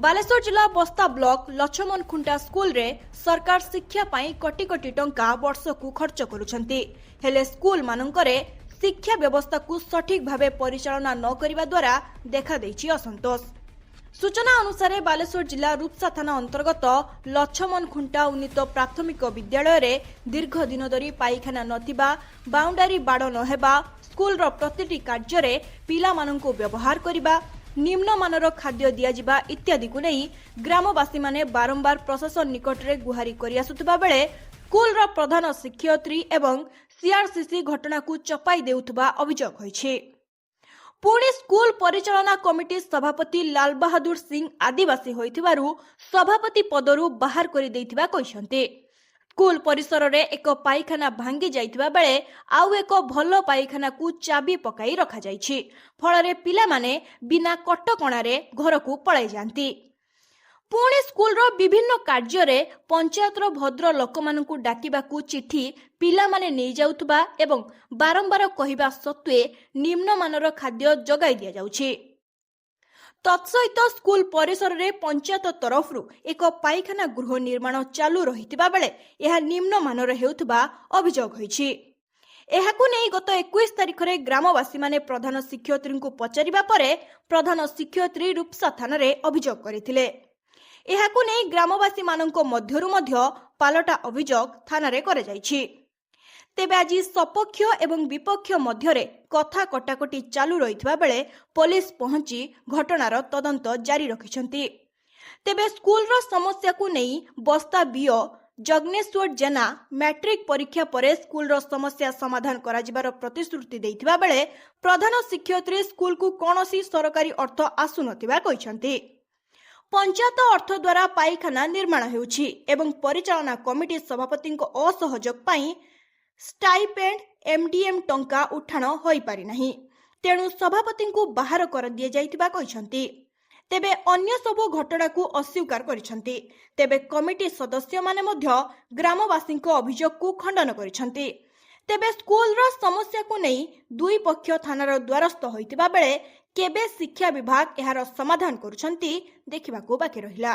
ବାଲେଶ୍ୱର ଜିଲ୍ଲା ବସ୍ତା ବ୍ଲକ ଲଛମନଖୁଣ୍ଟା ସ୍କୁଲରେ ସରକାର ଶିକ୍ଷା ପାଇଁ କୋଟି କୋଟି ଟଙ୍କା ବର୍ଷକୁ ଖର୍ଚ୍ଚ କରୁଛନ୍ତି। ହେଲେ ସ୍କୁଲମାନଙ୍କରେ ଶିକ୍ଷା ବ୍ୟବସ୍ଥାକୁ ସଠିକ୍ ଭାବେ ପରିଚାଳନା ନ କରିବା ଦ୍ୱାରା ଦେଖାଦେଇଛି ଅସନ୍ତୋଷ। ସୂଚନା ଅନୁସାରେ, ବାଲେଶ୍ୱର ଜିଲ୍ଲା ରୂପସା ଥାନା ଅନ୍ତର୍ଗତ ଲଛମନଖୁଣ୍ଟା ଉନ୍ନୀତ ପ୍ରାଥମିକ ବିଦ୍ୟାଳୟରେ ଦୀର୍ଘ ଦିନ ଧରି ପାଇଖାନା ନଥିବା, ବାଉଣ୍ଡାରୀ ବାଡ଼ ନ ହେବା, ସ୍କୁଲର ପ୍ରତିଟି କାର୍ଯ୍ୟରେ ପିଲାମାନଙ୍କୁ ବ୍ୟବହାର କରିବା, ନିମ୍ନମାନର ଖାଦ୍ୟ ଦିଆଯିବା ଇତ୍ୟାଦିକୁ ନେଇ ଗ୍ରାମବାସୀମାନେ ବାରମ୍ବାର ପ୍ରଶାସନ ନିକଟରେ ଗୁହାରି କରିଆସୁଥିବା ବେଳେ ସ୍କୁଲର ପ୍ରଧାନ ଶିକ୍ଷୟିତ୍ରୀ ଏବଂ ସିଆରସିସି ଘଟଣାକୁ ଚପାଇ ଦେଉଥିବା ଅଭିଯୋଗ ହୋଇଛି। ପୁଣି ସ୍କୁଲ ପରିଚାଳନା କମିଟି ସଭାପତି ଲାଲବାହାଦୁର ସିଂ ଆଦିବାସୀ ହୋଇଥିବାରୁ ସଭାପତି ପଦରୁ ବାହାର କରିଦେଇଥିବା କହିଛନ୍ତି। ସ୍କୁଲ ପରିସରରେ ଏକ ପାଇଖାନା ଭାଙ୍ଗି ଯାଇଥିବା ବେଳେ ଆଉ ଏକ ଭଲ ପାଇଖାନାକୁ ଚାବି ପକାଇ ରଖାଯାଇଛି। ଫଳରେ ପିଲାମାନେ ବିନା କଟକଣାରେ ଘରକୁ ପଳାଇ ଯାଆନ୍ତି। ପୁଣି ସ୍କୁଲର ବିଭିନ୍ନ କାର୍ଯ୍ୟରେ ପଞ୍ଚାୟତର ଭଦ୍ର ଲୋକମାନଙ୍କୁ ଡାକିବାକୁ ଚିଠି ପିଲାମାନେ ନେଇଯାଉଥିବା ଏବଂ ବାରମ୍ବାର କହିବା ସତ୍ତ୍ୱେ ନିମ୍ନମାନର ଖାଦ୍ୟ ଯୋଗାଇ ଦିଆଯାଉଛି। ତତ୍ସହିତ ସ୍କୁଲ ପରିସରରେ ପଞ୍ଚାୟତ ତରଫରୁ ଏକ ପାଇଖାନା ଗୃହ ନିର୍ମାଣ ଚାଲୁ ରହିଥିବା ବେଳେ ଏହା ନିମ୍ନମାନର ହେଉଥିବା ଅଭିଯୋଗ ହୋଇଛି। ଏହାକୁ ନେଇ ଗତ 21 ତାରିଖରେ ଗ୍ରାମବାସୀମାନେ ପ୍ରଧାନ ଶିକ୍ଷୟିତ୍ରୀଙ୍କୁ ପଚାରିବା ପରେ ପ୍ରଧାନ ଶିକ୍ଷୟିତ୍ରୀ ରୂପସା ଥାନାରେ ଅଭିଯୋଗ କରିଥିଲେ। ଏହାକୁ ନେଇ ଗ୍ରାମବାସୀମାନଙ୍କ ମଧ୍ୟରୁ ମଧ୍ୟ ପାଲଟା ଅଭିଯୋଗ ଥାନାରେ କରାଯାଇଛି। ତେବେ ଆଜି ସପକ୍ଷ ଏବଂ ବିପକ୍ଷ ମଧ୍ୟରେ କଥା କଟାକଟି ଚାଲୁ ରହିଥିବା ବେଳେ ପୋଲିସ ପହଞ୍ଚି ଘଟଣାର ତଦନ୍ତ ଜାରି ରଖିଛନ୍ତି। ତେବେ ସ୍କୁଲର ସମସ୍ୟାକୁ ନେଇ ବସ୍ତା ବିଓ ଯଜ୍ଞେଶ୍ୱର ଜେନା ମ୍ୟାଟ୍ରିକ ପରୀକ୍ଷା ପରେ ସ୍କୁଲର ସମସ୍ୟା ସମାଧାନ କରାଯିବାର ପ୍ରତିଶ୍ରୁତି ଦେଇଥିବା ବେଳେ ପ୍ରଧାନ ଶିକ୍ଷୟିତ୍ରୀ ସ୍କୁଲକୁ କୌଣସି ସରକାରୀ ଅର୍ଥ ଆସୁନଥିବା କହିଛନ୍ତି। ପଞ୍ଚାୟତ ଅର୍ଥ ଦ୍ୱାରା ପାଇଖାନା ନିର୍ମାଣ ହେଉଛି ଏବଂ ପରିଚାଳନା କମିଟି ସଭାପତିଙ୍କ ଅସହଯୋଗ ପାଇଁ ଷ୍ଟାଇପେଣ୍ଡ, ଏମଡିଏମ୍ ଟଙ୍କା ଉଠାଣ ହୋଇପାରିନାହିଁ। ତେଣୁ ସଭାପତିଙ୍କୁ ବାହାର କରିଦିଆଯାଇଥିବା କହିଛନ୍ତି। ତେବେ ଅନ୍ୟ ସବୁ ଘଟଣାକୁ ଅସ୍ୱୀକାର କରିଛନ୍ତି। ତେବେ କମିଟି ସଦସ୍ୟମାନେ ମଧ୍ୟ ଗ୍ରାମବାସୀଙ୍କ ଅଭିଯୋଗକୁ ଖଣ୍ଡନ କରିଛନ୍ତି। ତେବେ ସ୍କୁଲର ସମସ୍ୟାକୁ ନେଇ ଦୁଇ ପକ୍ଷ ଥାନାର ଦ୍ୱାରସ୍ଥ ହୋଇଥିବା ବେଳେ କେବେ ଶିକ୍ଷା ବିଭାଗ ଏହାର ସମାଧାନ କରୁଛନ୍ତି, ଦେଖିବାକୁ ବାକି ରହିଲା।